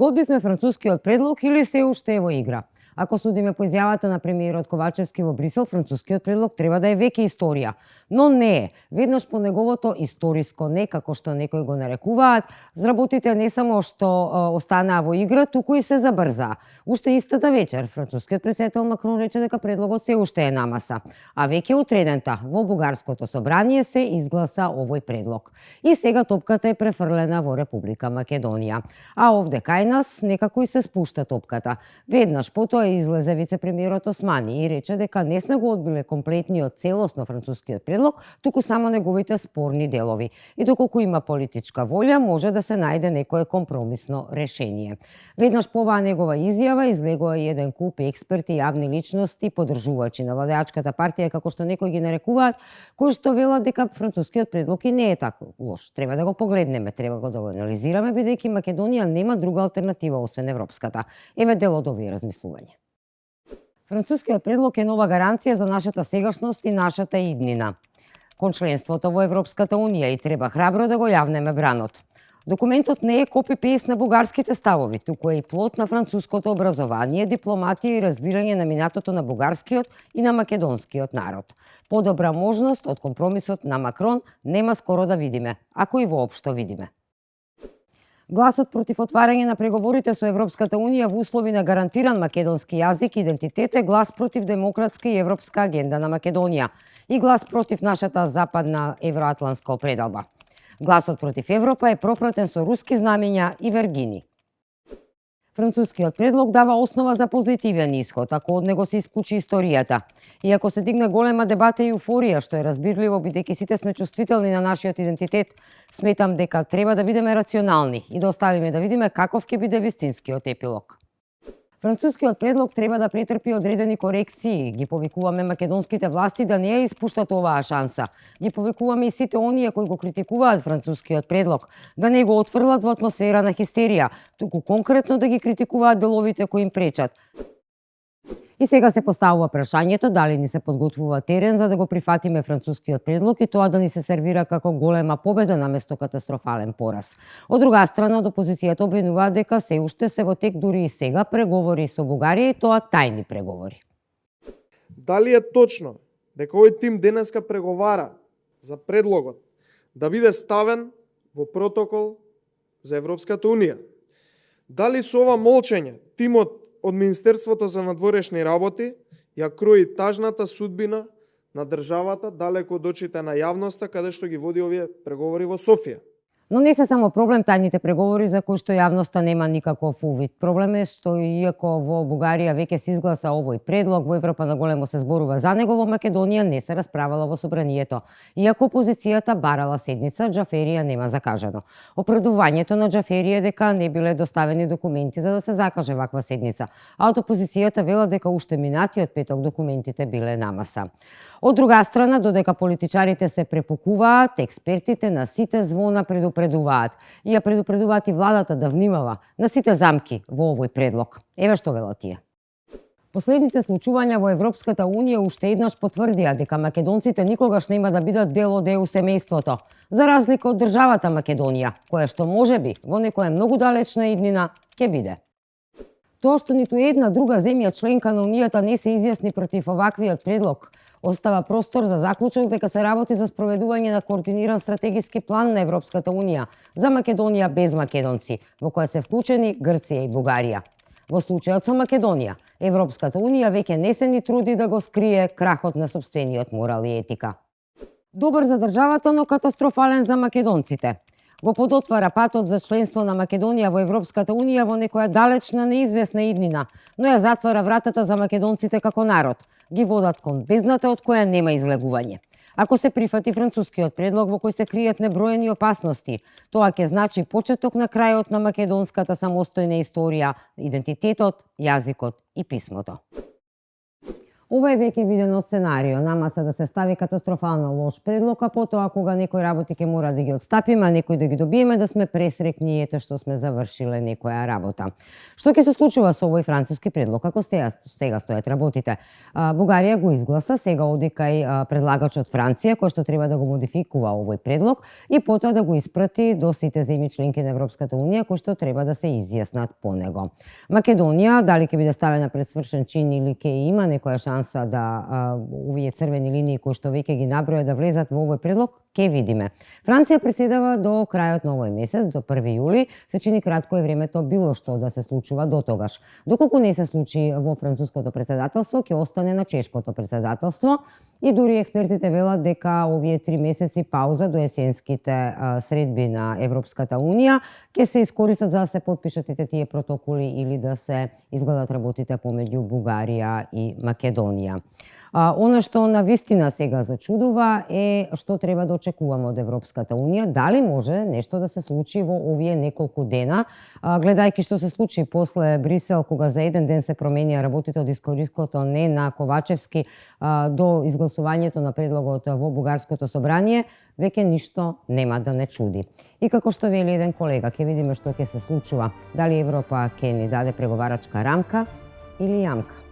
одбивме францускиот предлог или се уште е во игра? Ако судиме по изјавата на премиерот Ковачевски во Брисел, францускиот предлог треба да е веќе историја. Но не е. Веднаш по неговото историско не, како што некои го нарекуваат, зработите не само што останаа во игра, туку и се забрзаа. Уште истата вечер, францускиот претседател Макрон рече дека предлогот се уште е на маса. А веќе утредента во Бугарското собрание се изгласа овој предлог. И сега топката е префрлена во Република Македонија. А овде кај нас некако и се спушта топката. Веднаш потоа излезе вице-премиерот Османи и рече дека не сме го одбиле комплетниот целосно францускиот предлог, туку само неговите спорни делови. И доколку има политичка волја, може да се најде некое компромисно решение. Веднаш по оваа негова изјава излегува и еден куп експерти, јавни личности, поддржувачи на владеачката партија, како што некои ги нарекуваат, кои што велат дека францускиот предлог и не е така лош. Треба да го погледнеме, треба да го анализираме, бидејќи Македонија нема друга алтернатива освен европската. Еве дел од овие размислувања. Францускиот предлог е нова гаранција за нашата сегашност и нашата иднина кон членството во Европската Унија и треба храбро да го јавнеме бранот. Документот не е копи-пейст на бугарските ставови, туку е и плод на француското образование, дипломатија и разбирање на минатото на бугарскиот и на македонскиот народ. Подобра можност од компромисот на Макрон нема скоро да видиме, ако и воопшто видиме. Гласот против отварање на преговорите со Европската Унија во услови на гарантиран македонски јазик и идентитет е глас против демократска и европска агенда на Македонија и глас против нашата западна евроатлантска определба. Гласот против Европа е пропратен со руски знамења и вергини. Францускиот предлог дава основа за позитивен исход, ако од него се исклучи историјата. И ако се дигне голема дебата и еуфорија, што е разбирливо бидејќи сите сме чувствителни на нашиот идентитет, сметам дека треба да бидеме рационални и да оставиме да видиме каков ќе биде вистинскиот епилог. Францускиот предлог треба да претрпи одредени корекции. Ги повикуваме македонските власти да не ја испуштат оваа шанса. Ги повикуваме и сите оние кои го критикуваат францускиот предлог да не го отфрлат во атмосфера на хистерија, туку конкретно да ги критикуваат деловите кои им пречат. И сега се поставува прашањето дали ни се подготвува терен за да го прифатиме францускиот предлог и тоа да ни се сервира како голема победа наместо катастрофален пораз. Од друга страна, од опозицијата обвинуваат дека се уште се во тек дури и сега преговори со Бугарија и тоа тајни преговори. Дали е точно дека овој тим денеска преговара за предлогот да биде ставен во протокол за Европската Унија? Дали со ова молчење тимот од Министерството за надворешни работи ја крои тажната судбина на државата далеко од очите на јавноста, каде што ги води овие преговори во Софија? Но не се само проблем тајните преговори за кои што јавноста нема никаков увид. Проблем е што иако во Бугарија веќе се изгласа овој предлог, во Европа на големо се зборува за него, во Македонија не се расправала во собранието. Иако опозицијата барала седница, Џафери ја нема закажано. Оправдувањето на Џафери е дека не биле доставени документи за да се закаже ваква седница, а од опозицијата вела дека уште минатиот петок документите биле на маса. Од друга страна, додека политичарите се препукуваат, експертите на сите звона предупредуваат. И ја предупредуваат и владата да внимава на сите замки во овој предлог. Еве што велат тие. Последните случувања во Европската Унија уште еднаш потврдија дека македонците никогаш нема да бидат дел од ЕУ семејството, за разлика од државата Македонија, која што можеби во некоја многу далечна иднина ќе биде. Тоа што ниту една друга земја членка на Унијата не се изјасни против оваквиот предлог, остава простор за заклучок дека се работи за спроведување на координиран стратегиски план на Европската Унија за Македонија без македонци, во која се вклучени Грција и Бугарија. Во случајот со Македонија, Европската Унија веќе не се ни труди да го скрие крахот на сопствениот морал и етика. Добар за државата, но катастрофален за македонците. Го подотвара патот за членство на Македонија во Европската Унија во некоја далечна неизвестна иднина, но ја затвара вратата за македонците како народ. Ги водат кон бездната од која нема излегување. Ако се прифати францускиот предлог во кој се кријат неброени опасности, тоа ќе значи почеток на крајот на македонската самостојна историја, идентитетот, јазикот и писмото. Ова е веќе видено сценарио. Нама се да се стави катастрофално лош предлог, а потоа кога некои работи ќе мора да ги отстапиме, а некои да ги добиеме, да сме пресрекни ето што сме завршиле некоја работа. Што ќе се случува со овој француски предлог ако сега стојат работите? Бугарија го изгласа, сега оди кај предлагачот Франција кој што треба да го модификува овој предлог и потоа да го испрати до сите земји членки на Европската унија кои што треба да се изјаснат по него. Македонија дали ќе биде ставена пред свршен чин или ќе има некоја шанса да овие црвени линии кои што веќе ги наброја да влезат во овој предлог, ќе видиме. Франција преседава до крајот на овој месец, до 1 јули. Се чини кратко е времето било што да се случува до тогаш. Доколку не се случи во француското претседателство, ќе остане на чешкото претседателство и дури експертите велат дека овие 3 месеци пауза до есенските средби на Европската унија ќе се искористат за да се потпишат тие протоколи или да се изгладат работите помеѓу Бугарија и Македонија. Она што на вистина сега зачудува е што треба да очекуваме од Европската унија, дали може нешто да се случи во овие неколку дена, гледајќи што се случи после Брисел, кога за еден ден се променија работите од искориското не на Ковачевски до изгласувањето на предлогот во Бугарското собрание, веќе ништо нема да не чуди. И како што вели еден колега, ќе видиме што ќе се случува, дали Европа ќе ни даде преговарачка рамка или јамка.